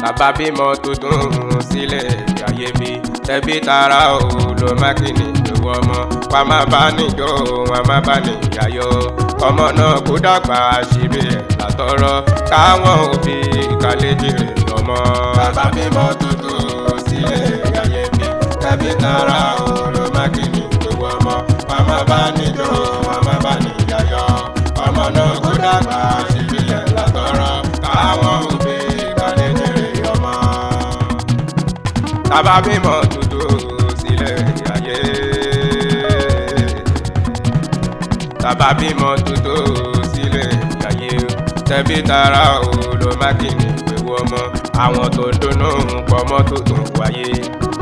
Bàbá bímọ tuntun sílẹ̀ ayé mi, tẹbí tara ò ló má kíni ìwọ ọmọ wa má bá níjó, wa má bá níyàyọ. Ọmọ náà kó dàgbà síbi ẹ̀ látọrọ, káwọn òbí kálẹ̀ jèrè ọmọ. Bàbá bímọ tuntun sílẹ̀ ayé mi, tẹbí tara ò ló má kíni ìwọ ọmọ wa má bá níjó, wa má bá níyàyọ. Ọmọ náà kó dàgbà síbi ẹ̀ látọrọ, káwọn òbí kálẹ̀ jèrè ọmọ. Bàbá bímọ tuntun sílẹ̀ ayé. Bàbá bímọ tuntun sílẹ̀ ayé. Tẹ̀bí tara ò ló má kíni pẹ̀lú ọmọ. Àwọn tó ń dunnú pọ̀mọ́ tuntun wáyé.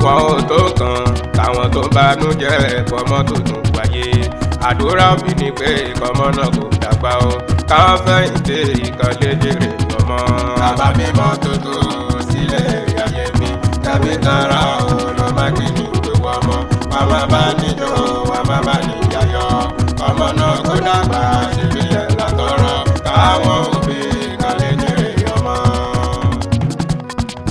Wọn ò tó kàn táwọn tó ń banújẹ́ pọ̀mọ́ tuntun wáyé. Àdúrà bí ni pé kọ́mọ náà kò dàgbà o. Káwọn fẹ̀yìntì ìkànnì jèrè ọmọ. Bàbá bímọ tuntun sílẹ̀ ayé mi, tẹ̀bí tara ò ló má kíni pẹ̀lú ọmọ. Wà má bá níjó, wà má bá níyàyọ. Ọmọ náà kó dàgbà síbi ẹ̀ látọrọ, káwọn òbí kálẹ̀ jèrè ọmọ.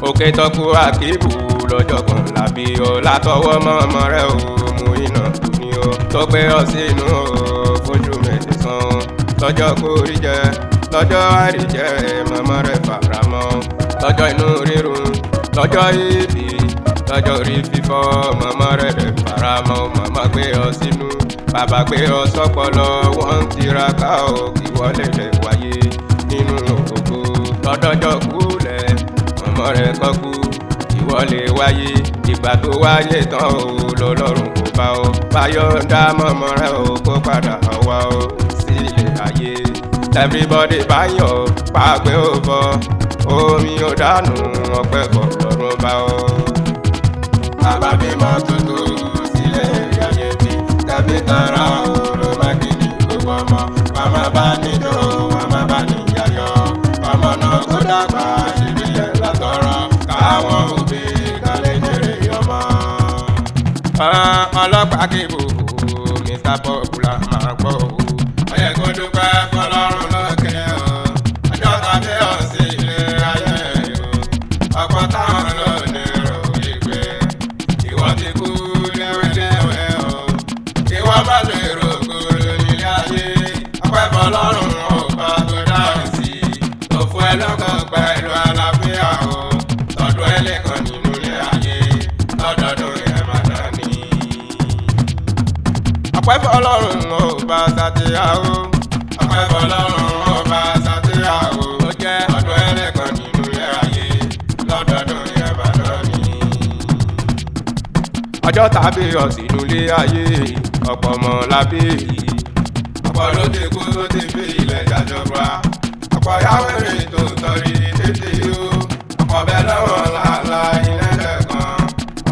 Òkè tọ́kù àkíbù lọ́jọ́ kan làbí ọ látọwọ́ mọ́mọ́ rẹ̀ ò mú iná tó ní o tó gbé ọ sínú o fojú mẹ́sàn lọ́jọ́ kórí jẹ, lọ́jọ́ àríjẹ, mọ́mọ́ rẹ̀ faramọ́, lọ́jọ́ inú rírun, lọ́jọ́ ìbí, lọ́jọ́ orí fífọ́, mọ́mọ́ rẹ̀ rẹ̀ faramọ́. Màmá gbé ọ sínú, bàbá gbé ọ sọ́pọlọ, wọ́n ń tiraka o kí wọlé rẹ̀ wáyé nínú ògo lọ́dọ́jọ́ kúlẹ̀. Mọ̀mọ́ rẹ̀ kọ́ kú, ìwọ lè wáyé. Ìgbà tó wáyé tán o lọ́lọ́run kò bá o báyọ̀ dá mọ̀mọ́ rẹ̀ o kó padà wá o sílé ayé. Everybody báyọ̀ pàgbé ò bọ̀, omi ò dànù, ọpẹ́ bọ̀ lọ́rùn bá o. Bàbá bímọ tuntun sílẹ̀ ayé mi, tẹ̀bí tara o ló má kíni gbogbo ọmọ. Wà má bá níjó, wà má bá níyàyọ. Ọmọ náà kó dàgbà síbi ẹ̀ látọrọ, káwọn òbí kálẹ̀ jèrè ọmọ. Ọlọ́pàá kébù Mr Popular máa gbọ́ o. Ó yẹ kó dúpẹ́ fọlọ́run lókè o. Ọjọ́ tàbí ọ̀sìn ilé ayé o. Ọ̀pọ̀ táwọn ló ní rò wípé ìwọ ti kú léwéléwé o. Ìwọ má lè rògbò nílé ayé. Ọpẹ́ fọlọ́run ọba tó dáhùn sí. Tó fún ẹ lọ́kàn pẹ̀lú àlàáfíà o. Tọdún ẹlẹ́kan nínú ilé ayé. Lọ́dọọdún ẹ̀ máa dá ní. Ọpẹ́ fọlọ́run ọba sátìyà o. Ọpẹ́ fọlọ́run ọba sátìyà o. Ó jẹ́ ọdún ẹlẹ́kan nínú ilé ayé. Lọ́dọọdún ẹ̀ máa dá ní. Ọjọ́ tàbí ọ̀sìnú ilé ayé, ọ̀pọ̀ mọ̀ lábẹ́ yìí. Ọ̀pọ̀ ló ti kú tó ti fi ilẹ̀ jàjọba. Ọ̀pọ̀ yáwèrè tó tọrí tètè yó. Ọ̀pọ̀ bẹ́ẹ̀ lọ́wọ́ làálàá ilẹ̀ lẹ́ẹ̀kan.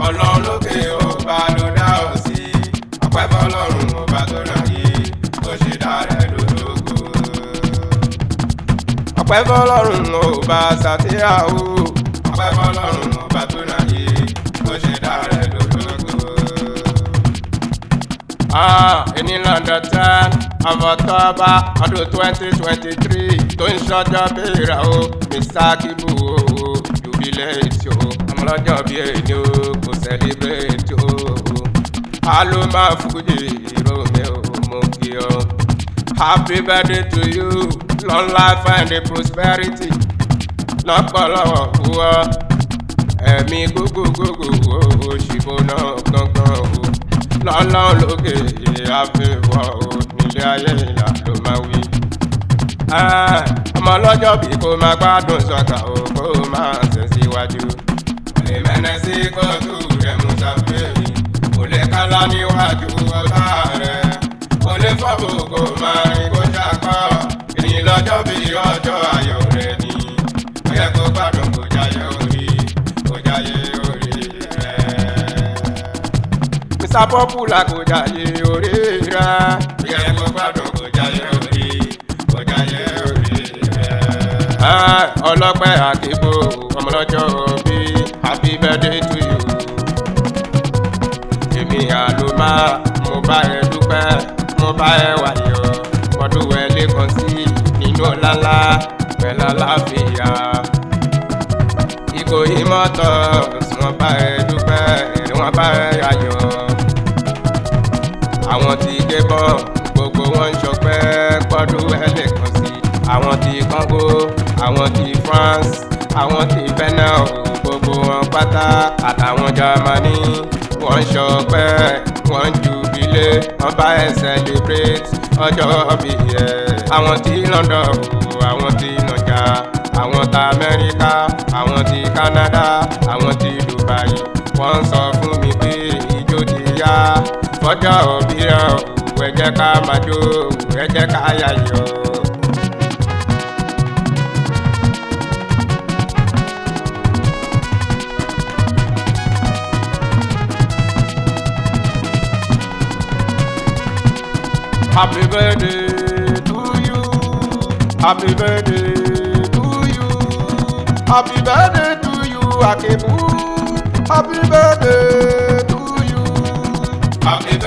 Ọlọ́run lókè ọba ló dá ọ sí. Ọpẹ́ fọlọ́run ọba tó ráyè tó ṣe dá rẹ̀ lólógo. Ọpẹ́ fọlọ́run ọba sàtìyà o. Ọpẹ́ fọlọ́run ọba tó ráyè tó ṣe dá rẹ̀ lólógo. Ẹni London 10 of October ọdún 2023 tó ń ṣọjọ́ bèèrè o, Mr Kibu o, jubilate o, ọmọlọ́jọ́ bí èyí o kò celebrate o. Aloma Fuji Romeo, mo kí ọ. Happy birthday to you, long life and prosperity. Lọ́pọ̀lọpọ̀ wọ́ ẹ̀mí gógógógó òṣìbò náà gángan o. Lọ́lọ́run lókè àfihàn o, nílé ayé ìlà ló máa wí. Ọmọ ọlọ́jọ́ bí kò máa gbádùn sọ́kà o, kó máa sẹ̀ síwájú. Kò lè mẹ́nẹ́ sí kóòtù rẹ̀ mú sàfihàn. Kò lè kálá níwájú ọ̀tá rẹ̀. Kò lè fọ́bù kò máa rìn kó ṣàkọ́. Èyí lọ́jọ́ bí ọjọ́ ayọ̀ rẹ̀ ni. Ó yẹ kó gbádùn, kó jayé orí, kó jayé orí rẹ̀. Mr Popular, kò jayé orí rẹ̀. Ó yẹ kó gbádùn, kó jayé orí, kó jayé orí rẹ̀. Ọlọ́pẹ́ àkébò, ọmọlọ́jọ́ bí, happy birthday to you. Èmi àlùmá, mo bá ẹ dúpẹ́, mo bá ẹ wáyọ̀, ọdún ẹ lẹ́kan sí nínú ọ̀làlá pẹ̀lú àlàáfíà. Ìkòyí Motors, wọ́n bá ẹ dúpẹ́, wọ́n bá ẹ yayọ̀. Àwọn tí Gabon, gbogbo wọn ń ṣọpẹ́ pọ́dún ẹlẹ́kan sí. Àwọn tí Congo, àwọn tí France, àwọn tí Benin o, gbogbo wọn pátá, àtàwọn Germany, wọ́n ń ṣọpẹ́, wọ́n ń jubilate, wọ́n bá ẹ celebrate ọjọ́ bí ẹ. Àwọn tí London o, àwọn tí Naija, àwọn tí Amẹ́ríkà, àwọn tí Canada, àwọn tí Dubai, wọ́n ń sọ fún mi pé ijó ti yá fọjọ́ òbí rẹ̀ o. Ẹ jẹ́ ká máa jó, ẹ jẹ́ ká yayọ̀. Happy birthday to you. Happy birthday to you. Happy birthday to you, Akebu. Happy birthday to you. Happy